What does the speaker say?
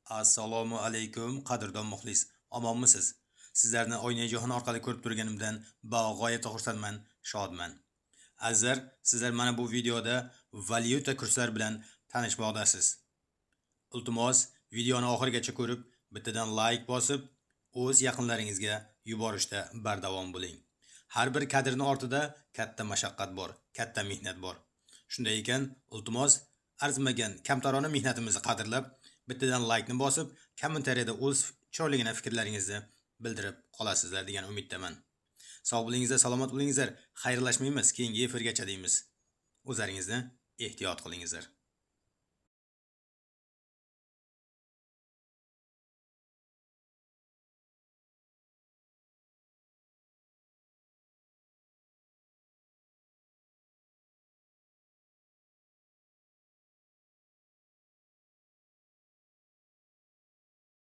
Assalomu alaykum, qadrdon muxlis. Omonmisiz? Sizlarni Oynai jahon orqali ko'rib turganimdan bag'oyatda xursandman, shodman. Azizlar, sizlar mana bu videoda valyuta kurslari bilan tanishmoqdasiz. Iltimos, videoni oxirigacha ko'rib, bittadan like bosib, o'z yaqinlaringizga yuborishda bardavom bo'ling. Har bir kadrni ortida katta mashaqqat bor, katta mehnat bor. Shunday ekan, iltimos, arzimagan kamtarona mehnatimizni qadrlab, bittadan like ni bosib, kommentariyada o'z chiroyligina fikrlaringizni bildirib qolasizlar degan umiddaman. Sog' bo'lingizlar, salomat bo'lingizlar. Xayrlashmaymiz, keyingi efirgacha deymiz. O'zlaringizni ehtiyot qilingizlar.